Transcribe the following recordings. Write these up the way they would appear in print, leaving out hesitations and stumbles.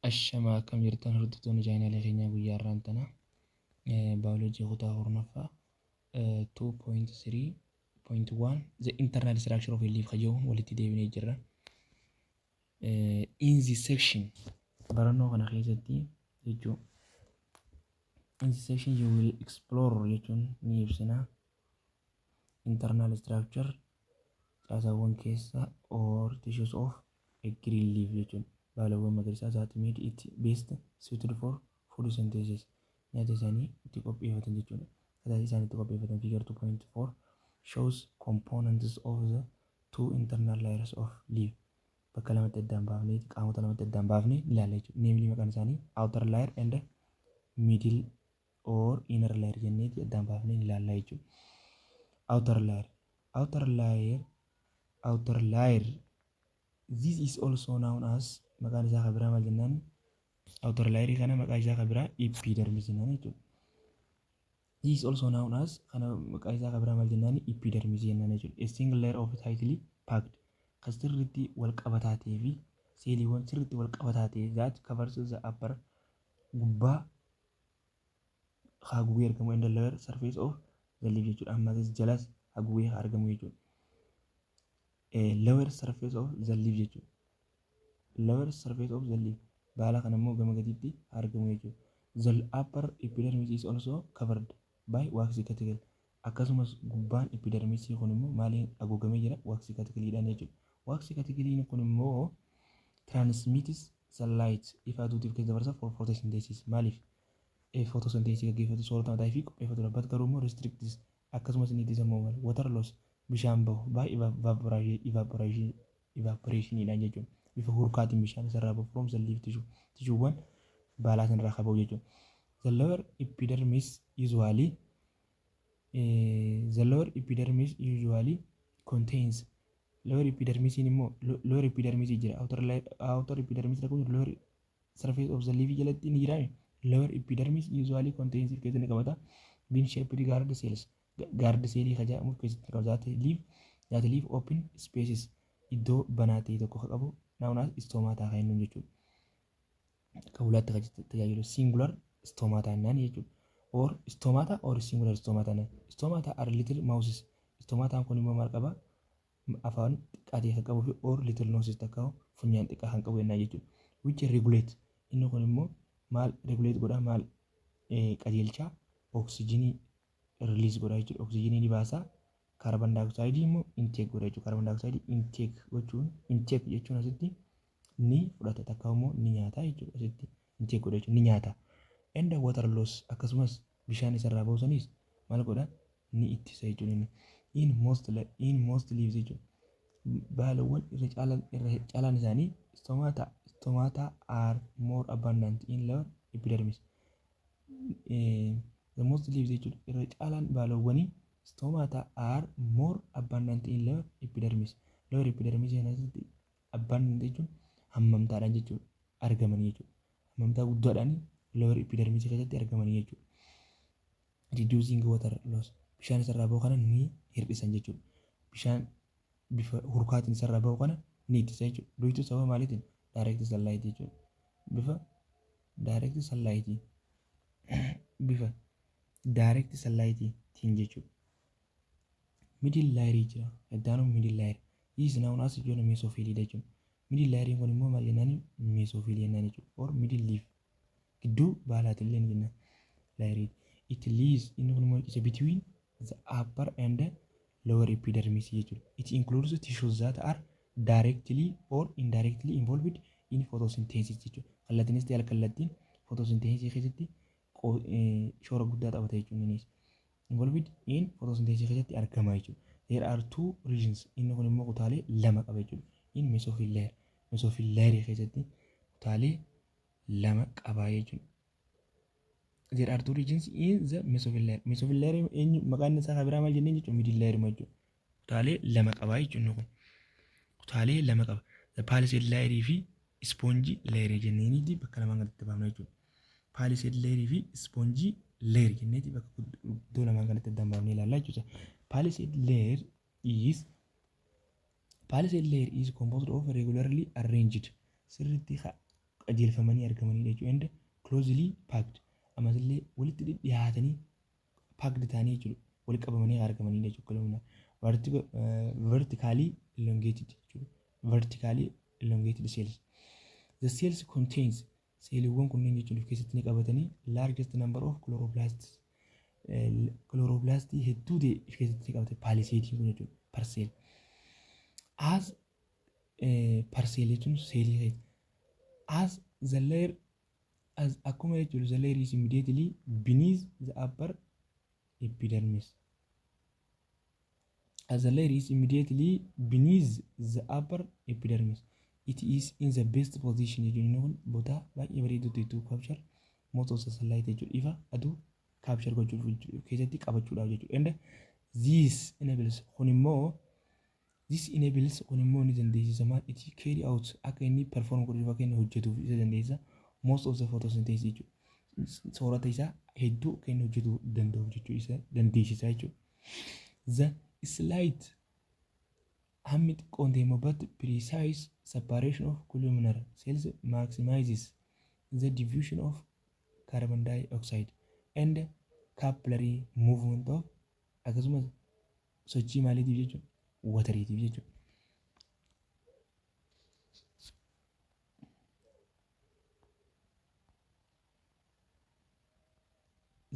Ashamaa, akkam jirtan hordoftoonni chaanaalii keenyaa? Guyyaa har'aan tana baayoloojii kutaa 10ffaa 2.3.1 The internal structure of a leaf kan jedhuun walitti deebinee jirra. In this section, barannoo kana keessatti jechuun, in this section you will explore jechuun ni ibsina, internal structure, caasaawwan keessa, or tissues of a green leaf jechuun baalawwan magariisaa that made it best suited for photosynthesis, nyaata isaanii itti qopheeffatan jechuudha. Nyaata isaanii itti qopheeffatan. Figure 2.4 shows components of the two internal layers of leaf. Bakka lamatti addaan baafnee, qaamota lamatti addaan baafnee ilaalla jechuudha. Namely, maqaan isaanii outer layer and middle or inner layer jenneeti addaan baafnee ilaalla jechuudha. Outer layer. Outer layer. Outer layer. This is also known as, maqaan isaa kan biraa maal jennaan? Outer layer kana maqaa isaa kan biraa epidermis jennaan jechuudha. This is also known as, kana maqaa isaa kan biraa maal jennaan? Epidermis jennaan jechuudha. A single layer of tightly packed, kan sirriitti wal qabataa ta'ee fi seeliiwwan sirriitti wal qabataa ta'e, that covers the upper, gubbaa haguugee argamu, and the lower surface of the leaf jechuudha. Ammas jalas haguugee argamu jechuudha. Lower surface of the leaf jechuudha. Lower surface of the leaf, baala kana immoo gama gadiitti argamu jechuudha. The upper epidermis is also covered by waxy cuticle. Akkasumas gubbaan epidermisii kun immoo maaliin haguugamee jira? Waxy cuticleedhaan jechuudha. Waxy cuticleen kun immoo transmits sunlight, ifa aduutiif keessa dabarsa, for photosynthesis. Maaliif? Photosynthesis gaggeeffatu, soorata mataa fi qopheeffatu. But garuu immoo restricts, akkasumas ni ittisa immoo water loss, bishaan bahu, by evaporationiidhaan jechuudha. Bifa hurkaatiin bishaan isarraa bahu, from the leaf tissue, tissuewwan baalaa sanarraa kan bahu jechuudha. The lower epidermis usually contains, lower epidermis immoo, lower epidermis jira, outer epidermis kun lower surface of the leaf jalatti ni jira. Lower epidermis usually contains, keessatti ni qabata, bean shaped guard cells, guard cell kan jedhamu keessatti qabata, that leave open spaces, iddoo banaa ta'e tokko kan qabu, known as stomata kan jennuun jechuudha. Akka ulaatti kan tajaajilu singular stomata jennaan jechuudha. Or stomata or singular stomata jennaan. Stomata are little mouths. Stomataan kun immoo maal qaba? Afaan xiqqaa ta'e kan qabuu fi or little noses, takka funyaan xiqqaa kan qabu jennaan jechuudha. Which regulate, inni kun immoo maal regulate godha, maal qajeelchaa? Oksijiinii release godha jechuudha. Oksijiinii ni baasa. Kaarban daayoksayidii immoo intake godha jechuudha. Kaarban daayoksayidii intake gochuun, intake jechuun asitti ni fudhata takka immoo ni nyaata jechuudha. Asitti intake godha jechuudha, ni nyaata. And water loss, akkasumas bishaan isarraa baasanis maal godha? Ni ittisa jechuudha inni. In most leaves jechuudha. Baalawwan irra caalaan isaanii stomata are more abundant in lower epidermis. The most leaves jechuudha. Irra caalaan baalawwanii stomata are more abundant in lower epidermis. Lower epidermis keessatti abundant jechuun hammamtaadhaan jechuudha argamanii jechuudha. Hammamtaa guddaadhaan lower epidermis keessatti argamanii jechuudha. Reducing water loss, bishaan isarraa bahu kana ni hir'isan jechuudha. Bishaan bifa hurkaatiin isarraa bahu kana ni ittisa jechuudha. Due to, sababa maaliitiin? Direct sunlight jechuudha. Bifa direct sunlight, bifa direct sunlightiin jechuudha. Middle layer jira. Iddaanuu middle layer. Is known as jechuun mesophyll jechuudha. Middle layer kun immoo maal jennaani? Mesophyll jennaan jechuudha. Or middle leaf. Gidduu baalaati illee ni jenna. Layer. It lies, inni kun immoo isa between the upper and lower epidermis jechuudha. It includes tissues that are directly or indirectly involved in photosynthesis jechuudha. Kallattiinis ta'e alkallattiin photosynthesis keessatti shoora guddaa taphata jechuudha innis. Involved in photosynthesis keessatti argama jechuudha. There are two regions, inni kun immoo kutaalee lama qaba jechuudha. In mesophyll layer. Mesophyll layer keessatti kutaalee lama qaba jechuudha. There are two regions in the mesophyll layer. Mesophyll layer eenyu maqaan isaa kan biraa maal jenneen jechuudha? Middle layer jechuudha. Kutaalee lama qaba jechuudha inni kun. Kutaalee lama qaba. The palisade layer fi spongy layer jenneeniiti bakka lamaan kanatti baafna jechuudha. Palisade layer fi spongy layer jenneeti bakka iddoo lamaan kanatti addaan baafnee ilaallaa jechuudha. Palisade layer is composed of regularly arranged, sirriitti Qajeelfamanii argamanidha jechuudha. And closely packed, ammasillee walitti dhiyaatanii, packed ta'anii jechuudha. Walitti qabamanii argamanidha jechuudha. Columnar, vertically elongated jechuudha. Vertically elongated cells. The cells contains, seeliiwwan kunneen jechuun of keessatti ni qabatanii, largest number of chloroplasts, chloroplastii hedduu ta'e of keessatti ni qabate palisadeiin kun jechuudha, per cell. As per cell jechuun seelii keessa. As the layer, as akkuma jechuudha, the layer is immediately beneath the upper epidermis. As the layer is immediately beneath the upper epidermis, it is in the best position jechuun inni kun botaa baay'ee bareeduutu to capture most of the sunlight jechuudha. Ifa aduu capture gochuuf keessatti qabachuudhaaf jechuudha. And this enables, kun immoo, this enables, kun immoo ni dandeessisa maal? It carry out, akka inni perform godhuuf, akka inni hojjetuuf isa dandeessisa, most of the photosynthesis jechuudha. Soorata isaa hedduu akka inni hojjetuu danda'uuf jechuudha, isa dandeessisa jechuudha. The slight, hammi xiqqoon ta'e immoo, but precise separation of columnar cells maximizes the diffusion of carbon dioxide and capillary movement of, akkasumas sochii maaliitiif jechuudha? Wateriitiif jechuudha.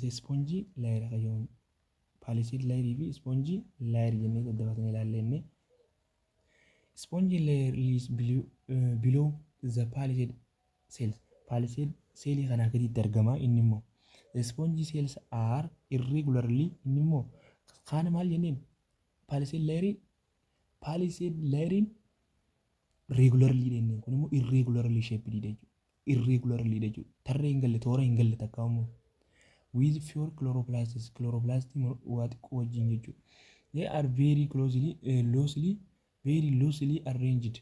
The spongy layer qayyoomu palisade layerii fi spongy layer jennee daddabarsinee ilaallenne. Spongy layer is below the palisade cells. Palisade seelii kanaa gaditti argama inni immoo. The spongy cells are irregularly, inni immoo kaana maal jenneen? Palisade layerii, palisade layeriin regularly jenneen, kun immoo irregularly shaped jechuudha. Irregularly jechuudha. Tarree hin galle, toora hin galle takka immoo. With fewer chloroplasts, chloroplast waa xiqqoo wajjin jechuudha. They are very closely loosely, very loosely arranged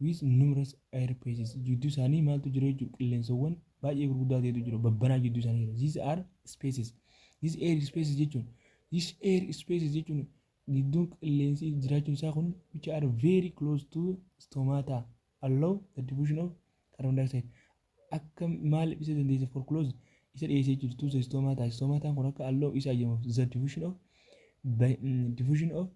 with numerous air spaces. Jidduu isaanii maaltu jira jechuudha? Qilleensawwan baay'ee gurguddaa ta'etu jira. Babbanaa jidduu isaanii jira. These are spaces. These air spaces jechuun, these air spaces jechuun gidduun qilleensi jiraachuun isaa kun, which are very close to stomata, allow the diffusion of carbon dioxide. Akka maal isa dandeessa? For close isa dhiyeessee jirtu the stomata. Stomataan kun akka allow isa ayyamuuf the diffusion of by, diffusion of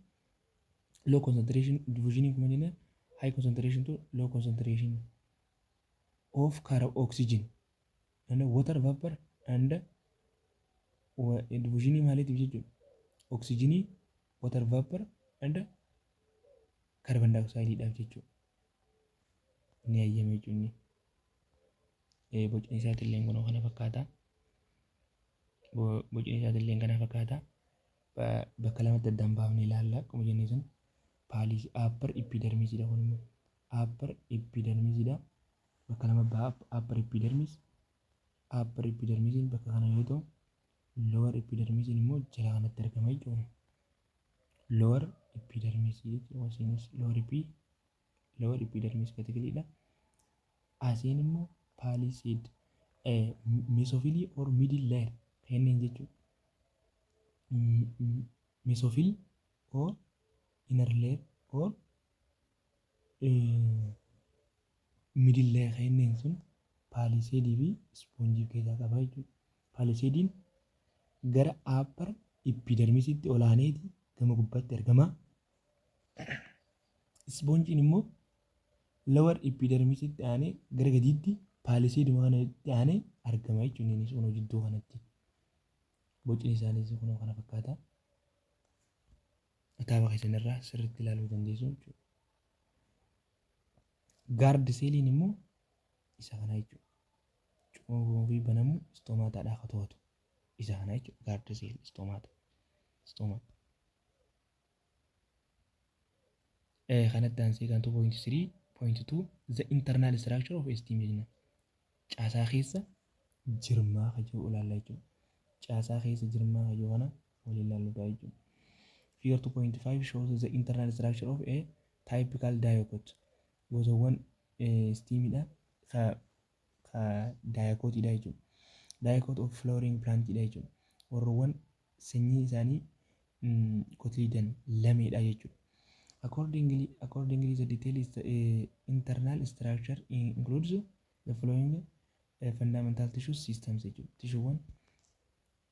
low concentration, diffusion kuma jenna, high concentration to low concentration of carbon, oxygen and water vapor and diffusion maaliitiif jechuudha? Oxygenii, water vapor and carbon dioxide dhaaf jechuudha. Ni ayyame jechuudha. Bocni isaatillee kunoo kana fakkaata. Bocni isaatillee kana fakkaata. Bakka lamatti addaan baafnee ilaalla. Akkuma jennee sun paalis upper epidermisidha, kun immoo upper epidermisidha. Bakka lama baha upper epidermis. Upper epidermisiin bakka kana yoo ta'u, lower epidermisiin immoo jala kanatti argama jechuudha. Lower epidermis jechuudha. Asiinis lower epidermis categoriidha. Asiin immoo palisade, mesophyll or middle layer kenneen jechuudha. Mesophyll or inner layer or middle layer kenneen sun palisadeii fi spongyii keessaa qaba jechuudha. Palisadeiin gara upper epidermisitti olaaneeti gama gubbaatti argama. Spongyiin immoo lower epidermisitti aanee gara gadiitti palisadeuma kanatti aanee argama jechuudha. Innis kunoo jidduu kanatti. Bocni isaaniis kunoo kana fakkaata. Kitaaba keessan irraa sirriitti ilaaluu dandeessu jechuudha. Guard celliin immoo isa kana jechuudha. Cufamuu fi banamuu stomataadhaa akka to'atu isa kana jechuudha. Guard cell stomata. Stomata. Kanatti aansee kan 2.3.2 the internal structure of stem jenna. Caasaa keessa jirmaa kan jiru ilaalla jechuudha. Caasaa keessa jirmaa kan jiru kana waliin ilaalluudha jechuudha. Figure 2.5 shows the internal structure of a typical dicot. Gosawwan stemiidha ka dicotiidha jechuudha. Dicot of flowering plantidha jechuudha. Warroowwan sanyii isaanii cotyledon lameedha jechuudha. Accordingly, the detail is the internal structure includes The following fundamental tissue systems jechuudha. Tishuuwwan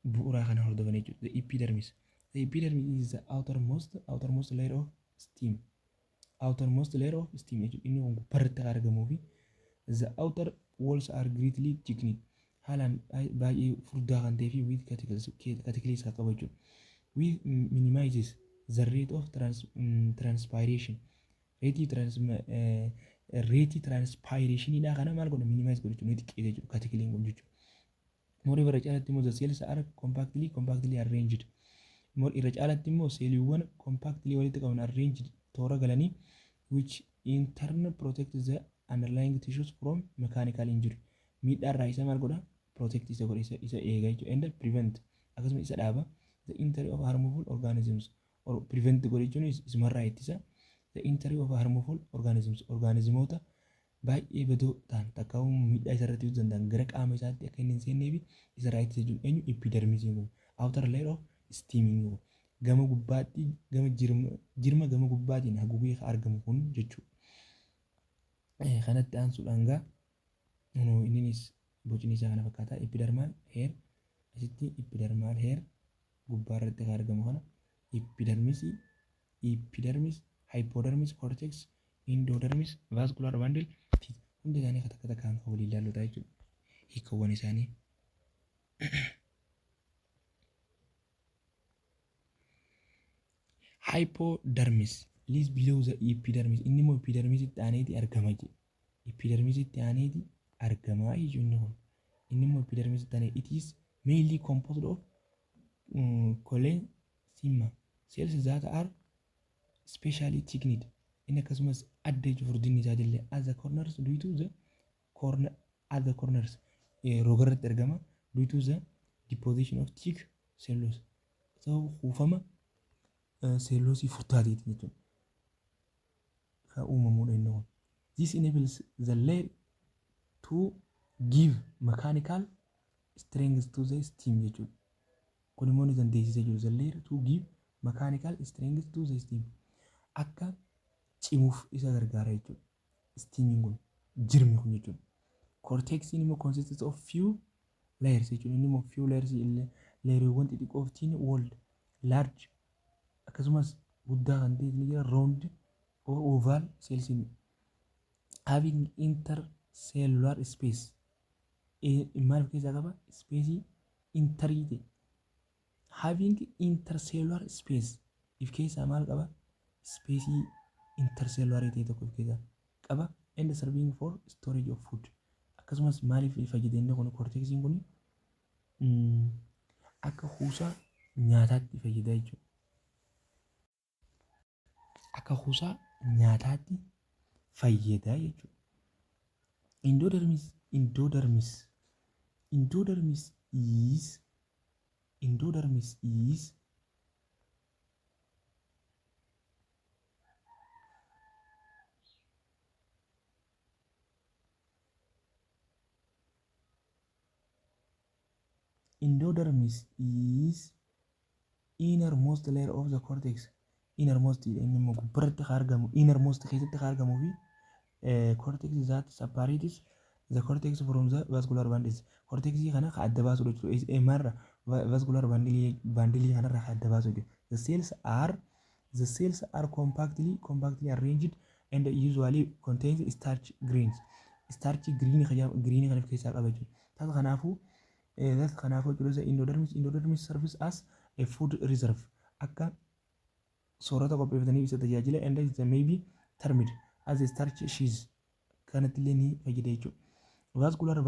bu'uuraa kana hordofan jechuudha. The epidermis. The epidermis is the outermost layer of stem. Outermost layer of stem jechuudha. Inni kun gubbaarratti kan argamuu fi the outer walls are greatly thickened. Haalaan baay'ee furdaa kan ta'ee fi with cuticles kan qabu jechuudha. With minimizes the rate of transpiration. Rate transpirationidha kana maal godha? Minimize godha jechuudha. Ni xiqqeessa jechuudha cuticleen kun jechuudha. More irra caalatti immoo the cells are compactly arranged. More irra caalatti immoo seeliiwwan compactly walitti qaban, arranged, toora galanii, which in turn protect the underlying tissues from mechanical injury. Miidhaa irraa isa maal godha? Protect isa godha, isa eega jechuudha. And prevent, akkasuma isa dhaaba, the entry of harmful organisms, or prevent godha jechuun isumarraa ittisa the entry of harmful organisms, organismoota baay'ee badoo ta'an takka miidhaa isarratti fiduu danda'an gara qaama isaatti akka inni hin seennee fi isarraa ittisa jechuudha. Eenyu? Epidermisiin kun, outer layer of stemiin kun, gama gubbaatti, gama jirma gama gubbaatiin haguugee argamu kun jechuudha. Kanatti aansuudhaan gaa inninis bocni isaa kana fakkaata. Epidermal hair, asitti epidermal hair gubbaa irratti kan argamu kana, epidermisii, epidermis, hypodermis, cortex, endodermis, vascular bundle, hundi isaanii takka takkaan kan waliin ilaalluudha jechuudha. Hiikawwan isaanii. Hypodermis lies below the epidermis. Inni immoo epidermisitti aaneeti argama jedhe. Epidermisitti aaneeti argama jechuun inni kun. Inni immoo epidermisitti aanee, it is mainly composed of collenchyma cells that are specially thickened. Inni akkasumas adda jechuun furdinni isaatillee at the corners due to the corner, at the corners, rogarratti argama, due to the deposition of thick cellulose, sababa kuufama seeloosii furdaatiiti jechuudha. Kan uumamudha inni kun. This enables the layer to give mechanical strength to the stem jechuudha. Kun immoo ni dandeessisa jechuudha. The layer to give mechanical strength to the stem. Akka cimuuf isa gargaara jechuudha. Stemiin kun, jirmi kun jechuudha. Cortexiin immoo consists of few layers jechuudha. Inni immoo few layers illee, layeriiwwan xixiqqoo of thin walled, large, akkasumas guddaa kan ta'e ni jira, round or oval cells having intercellular space. Maal of keessaa qaba? Space interii ta'e, having intercellular space if keessaa maal qaba? Space intercellular ta'e tokko of keessaa qaba. And serving for storage of food. Akkasumas maaliif fayyada inni kun? Cortexiin kun akka kuusaa nyaataatti fayyada jechuudha. Akka kuusaa nyaataatti fayyada jechuudha. Endodermis is innermost layer of the cortex. Innermost, inni immoo gubbaratti kan argamu, innermost keessatti kan argamuu fi cortex that separates the cortex from the vascular bundles. Cortex kana kan adda baasudha jechuudha. Maalirra? Vascular bundle kanarraa kan adda baasu jechuudha. The cells are compactly arranged and usually contains starch grains. Starch green kan of keessaa qaba jechuudha. Taata kanaafuu jechuudha, the endodermis serves as a food reserve, akka soorata qopheeffataniif isa tajaajila, and it may be termed as a starch sheath kanatti illee ni fayyada jechuudha. Vascular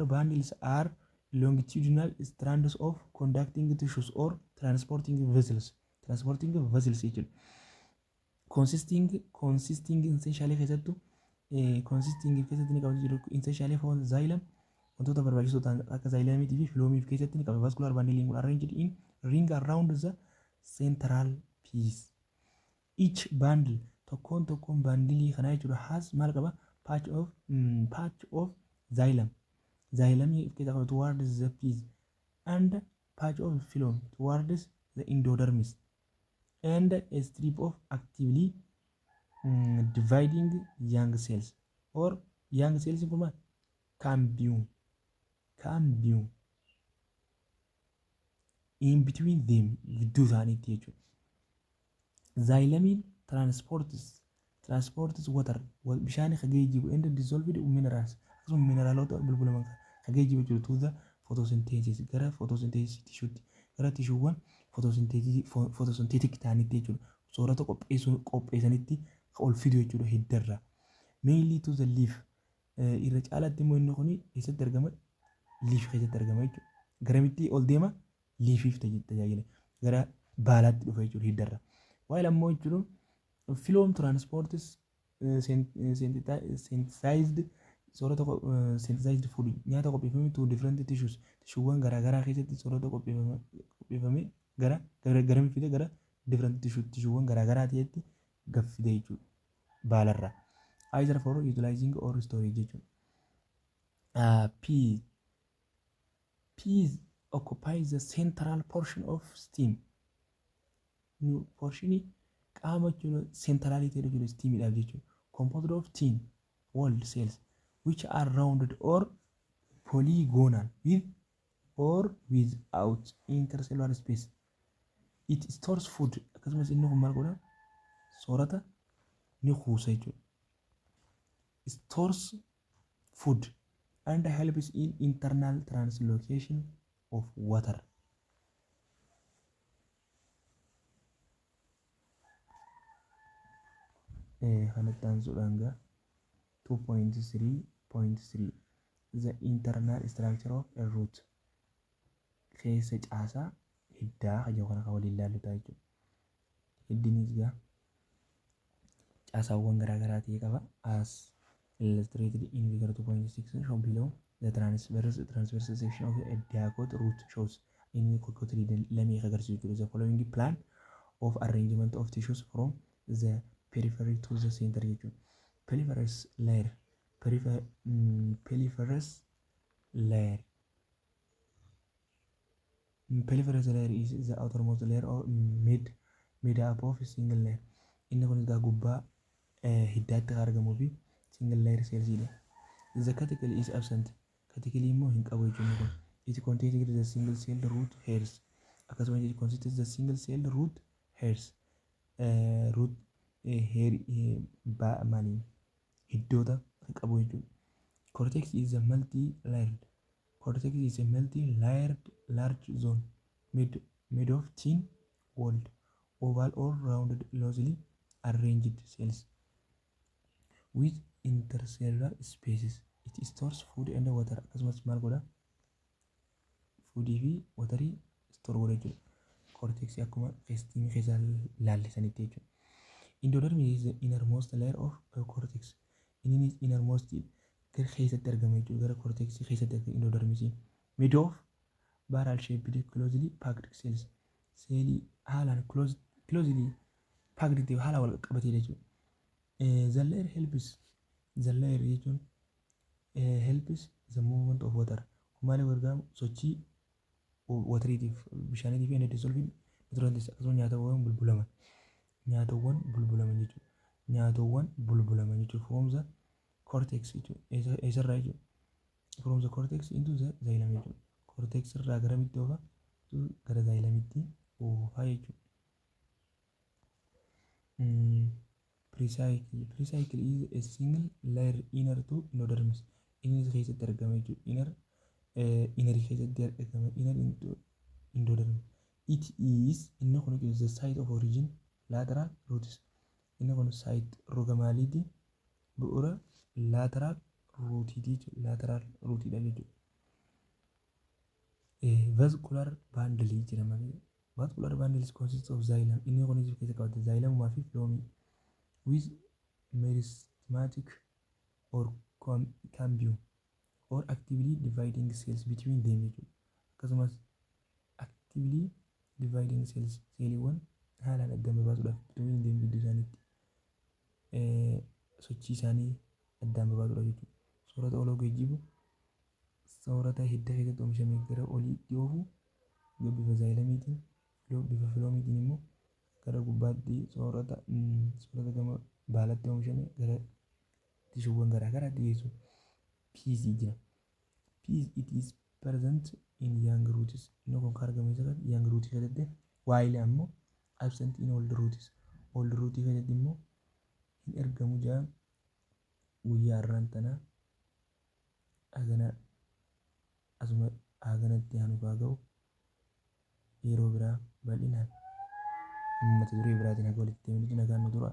bundles are longitudinal strands of conducting tissues or transporting vessels jechuudha. Consisting essentially, keessattuu consisting keessatti ni qabatu jiru, essentially for xylem, wantoota barbaachisoo ta'an akka xylemiitii fi phloemiif keessatti ni qaba. Vascular bundling kun arranged in ring around the central piece. Each bundle, tokkoon tokkoon bundleii kanaa jechuudha, has maal qaba? Patch of xylem, xylemii of keessaa qaba, towards the pith and patch of phloem towards the endodermis and a strip of actively dividing young cells or Young cells kun maal? Cambium. Cambium. In between them, gidduu isaaniitti jechuudha. Xylemiin transports water, bishaan ka geejjibu, and dissolved minerals, akkasuma mineraalota bulbulaman ka geejjibu jechuudha, to the photosynthesis, gara photosynthesis tissuetti, gara tissuewwan photosynthetic ta'anitti jechuudha. Soorata qopheessuu qopheessanitti ol fidu jechuudha hiddarraa. Mainly to the leaf, irra caalaatti immoo inni kun eessatti argama? Leaf keessatti argama jechuudha. Garamitti ol deema? Leafiif tajaajila. Gara baalaatti dhufa jechuudha hiddarraa. While ammoo jechuudha phloem transports synthesized soorata, synthesized food, nyaata qopheeffame, to different tissues, tissuewwan garaagaraa keessatti soorata qopheeffame gara garami fide? Gara different tissuewwan garaagaraa ta'etti gaffide jechuudha baalarraa. Either for utilizing or storage jechuudha. Pith occupies the central portion of stem. Portionii qaama jechuudha centralii ta'e jechuudha stemiidhaaf jechuudha. Composed of thin walled cells which are rounded or polygonal with or without intercellular space. It stores food, akkasumas inni kun maal godha? Soorata ni kuusa jechuudha. Stores food and helps in internal translocation of water. Kanatti aansuudhaan gaa 2.3.3 the internal structure of a root, keessa caasaa hiddaa kan kana kan waliin ilaallu ta'a jechuudha. Hiddinis gaa caasaawwan garaagaraa ta'e qaba. As illustrated in figure 2.6 shown below, the transverse section of a dicot root shows, inni cotyledon lamee agarsiisu jechuudha, the following plan of arrangement of tissues from the periphery to the center jechuudha. Piliferous layer, piliferous layer. Piliferous layer is the outermost layer of made up of single layer. Inni kun egaa gubbaa hiddaatti kan argamuu fi single layer cellsidha. The cuticle is absent. Cuticle immoo hin qabu jechuudha kun. It contains the single cell root hairs. Akkasumas it consists the single cell root hairs. Root hair maali, hiddoota kan qabu jechuudha. Cortex is a multi-layered. Cortex is a multi-layered large zone made of thin walled, oval or rounded, loosely arranged cells with intercellular spaces. It stores food and water. Akkasumas maal godha? Foodii fi waterii store godha jechuudha. Cortex akkuma stemii keessa laallisanitti jechuudha. Endoderm is the innermost layer of cortex. Inni innermost gara keessatti argama jechuudha. Gara cortex keessatti argama endodermisiin. Made of barrel shaped closely packed cells. Seelii haalaan closely packed ta'e, haala wal qabatee jechuudha. The layer helps, the layer jechuun helps the movement of water. Maaliif gargaaru? Sochii wateriitiif, bishaaniitiif fi dissolving nutrients, akkasumas nyaatawwan bulbulaman jechuudha. Nyaatawwan bulbulaman jechuudha. From the cortex jechuudha. Eessarraa jechuudha? From the cortex into the xylem jechuudha. Cortex irraa garamitti oofa? Gara xylemitti oofaa jechuudha. Pericycle. Pericycle is a single layer inner to endodermis. Innis keessatti argama jechuudha. Inner keessatti argama. Inner into endodermis. It is, inni kun, is the site of origin lateral roots. Inni kun site roga maaliiti? Bu'uura lateral rootiiti jechuudha. Lateral rootiidha jechuudha. Vascular bundle jedhama. Vascular bundles consists of xylem. Inni kunis keessa qabata xylemumaa fi phloemii with meristematic or cambium or actively dividing cells between them jechuudha. Akkasumas actively dividing cells, seeliiwwan haalaan adda baasuudhaaf, between them, gidduu isaaniitti sochii isaanii addaan baasuudhaaf jechuudha. Soorata oloo geejjibu, soorata hidda keessatti oomishamee gara oliitti oofu bifa xylemiitiin, bifa phloemiitiin immoo gara gubbaatti soorata gama baalatti oomishame gara tissuewwan garaa garaatti geessu. Pith jira. Pith, it is present in young roots. Inni kun kan argamu isa young root keessatti, while ammoo absent in old roots. Old root keessatti immoo hin argamu jaa. Guyyaa har'aan tanaa hagana asuma haganatti aanuuf haa ga'u. Yeroo biraa bal'inaan mata duree biraatiin haga walitti deebinutti nagaan nu tura.